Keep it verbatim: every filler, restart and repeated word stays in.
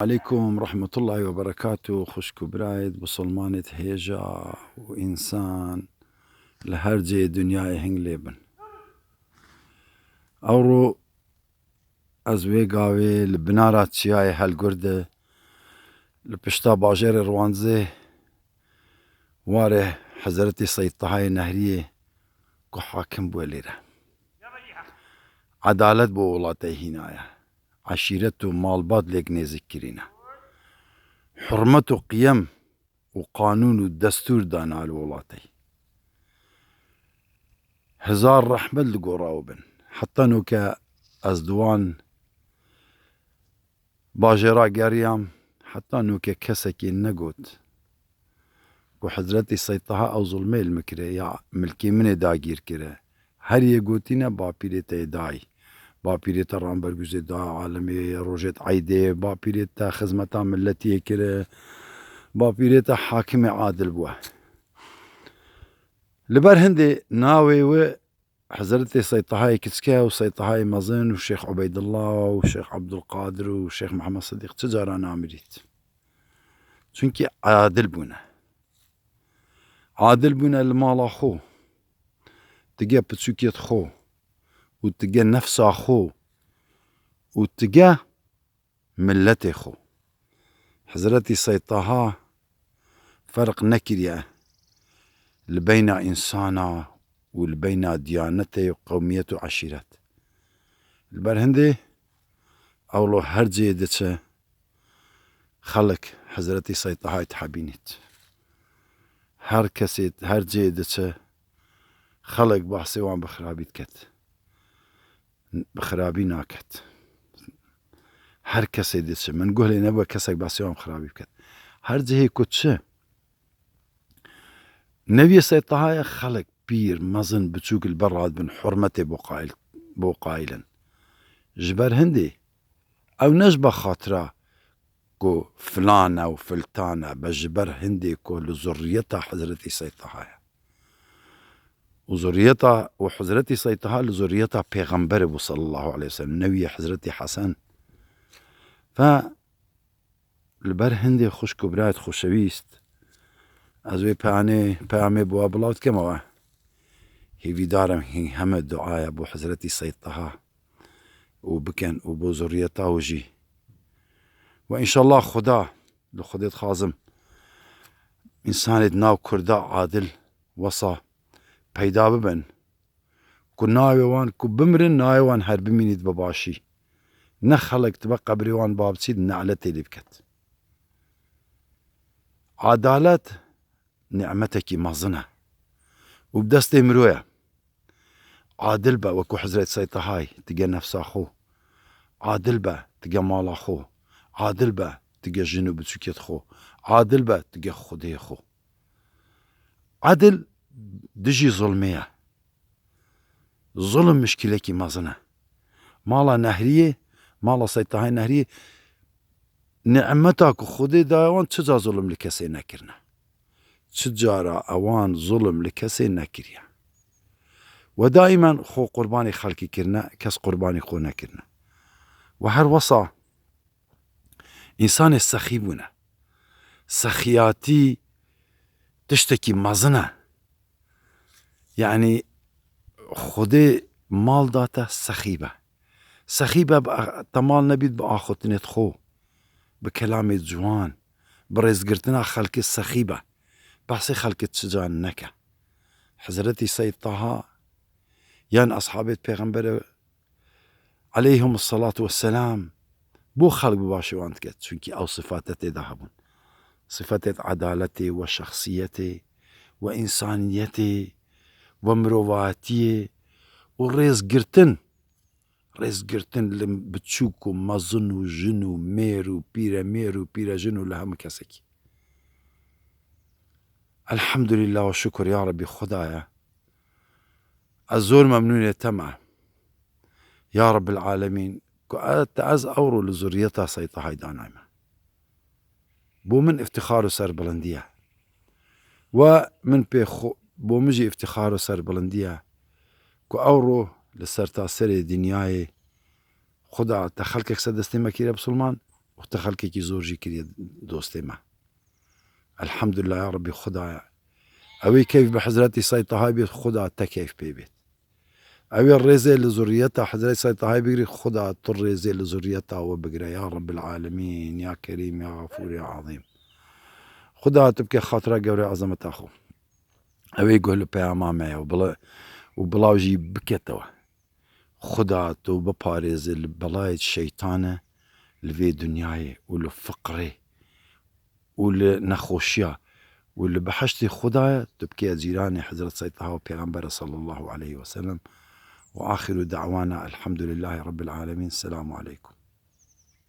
Aleykum rahmetullahi ve berekatuh, xwişk û birayêt, bisilmanêt hêja û însan li her cihê dinyayê hing lê bin. Ewro ez wê gavê li binara çiyayê Helgur de, li pişta bajêrê Rwanzê, warê Hezretî Seyd Tahayê Nehriyê ku hakim bûye lêre. Edalet bo welatê hînaye. Eşîret û malbat lêk nêzîk kirîne. Hurmet û qiyem û qanûn û destûr dana li welatê. Hezar rehmet li gora we bin. Heta noke ez di wan bajêra geriyam, heta noke kesekî negot ku Hezretî Seyd Taha ew zulmê li min kire ya milkê min ê dagîr kire. Her yê gotîne bapîrê te yê dayî. Bapîrê te Rambergûzê da alemê rojêt eydê, bapîrê te xizmeta milletiyê kire, bapîrê te hakimê adil bûye. Li ber hindê navê wê Hezretê Seyd Tahayê Kiçike û Seyd Tahayê Mezin û Şêx Ubeydullah û Şêx Abdulqadir û Şêx Mihemed Sidîq çi cara namirît. Çunkî adil bûne. Adil bûne li mala xwe, tige piçûkêt xwe û tige nefsa xwe û tige milletê xwe. Hezretî Seyd Taha ferq nekiriye li beyna însana û li beyna diyanetê û qewmiyet û eşîret. Li ber hindê ewlo her cihê diçe xelk Hezretî Seyd Tahayê dihebînît. Her kesê, her cihê diçe xelk behsê wan bi xirabî diket. Bi xirabî naket. Her kesê diçe. Min guh lê nebû kesek behsê wan bi xirabî biket. Her cihê ku çi? Neviyê Seyd Tahayê xelk pîr, mezin, biçûk li ber radibin, hurmetê bo qayil, bo qayil in. Ji ber hindê ew ne ji ber xatira ku filan e û filtan e, be ji ber hindê ku li zurriyeta Hezretî Seyd Taha ye. Û zurriyeta, û Hezretî Seyd Taha li zurriyeta Pêxemberê bû sallallahu aleyhi ve sellem, newiyê Hezretî Hesen. Fe Li ber hindê xwişk û birayêt xweşewîst, ez wê peyanê, peyamê bi we bilav dikemewe. Hêvîdar im hîn heme duaya bo Hezretî Seyd Taha û bikin û bo zurriyeta wî jî. Ve înşallah Xuda, li Xwedê dixwazim, însanêt nav Kurda adil wesa peyda bibin. Ku navê wan ku bimirin, navê wan her bimînît bi başî. Ne xelk dibe qebrê wan ba biçît, ne'letê lê biket. Adalet ni'metekî mezin e û bi destê mirov ye. Adil be, wekû Hezret Seyd Tahayê, dige nefsa xwe. Adil be, dige mala xwe. Adil be, dige jin û biçûkêt xwe. Adil be, dige Xwedê xwe. Edil dijî zulmê ye. Zulm mişkîlekî mezin e. Mala Nehriyê, mala Seyd Tahayê Nehriyê, nimeta ku Xwedê daye wan, çi ca zulm li kesê nekirine. Çi cara ewan zulm li kesê nekiriye. We daîmen xwe qurbanî xelkî kirine, kes qurbanî xwe nekirine. We her wesa Însanê sexî bûne. Sexiyatî tiştekî mezin e. Yanî Xwedê mal date sexî be. Sexî be, bi, te mal nebît bi axutinêt xwe, bi kelamê ciwan, bi rêzgirtina xelkê sexî be. Behsê xelkê çi can neke. Hezretî Seyd Taha yan eshabêt Pêxemberê aleyhimus salatu vesselam, bo xelk bi başê wan diket. Çunkî ew sifate tê de hebûn. Sifetêt edaletê, we şexsiyetê, we însaniyetê, we mirovatiyê û rêzgirtin. Rêzgirtin li biçûk û mezin û jin û mêr û pîremêr û pîrejin û li hemû kesekî. Elhamdulillah ve şukur ya Rebbî Xwedaya. Ez zor memnûnê te me. Ya Rebbil Alemîn, ku e-, te ez ewro li zurriyeta Seyd Tahayê danayme. Bo min îftixar û serbilindî ye. We min pê xwe, bo min jî îftixar û serbilindî ye ku ewro li sertaserê dinyayê Xuda te xelkek ser destê me kiriye bisilman, Û te xelkekî zor jî kiriye dostê me. Elhamdulillah ya Rabbî Xwedaya. Ewê keyf bi Hezretî Seyd Taha bêt, Xweda te keyf pê bêt. Ewê rêzê li zurriyeta Hezretî Seyd Tahayê bigirî, Xweda tu rêzê li zurriyeta we bigire ya Rabbil Alemîn, ya Kerîm, ya Xefûr, ya Azîm. Xweda tu bike xatira gewre azameta xwe. Ewê guh li peyama me ye û bila-, û bilav jî biketewe. Xweda tu biparêze li belayê şeytane li vê dinyayê û li fiqrê û li nexweşiya û li biheştê Xwedaya tu bikeye cîranê Hezret Seyd Taha û Pêxembere sallallahu aleyhi ve sellem. Ve axiru da'wana elhamdülillahi rabbil alemin. Selamu aleykum.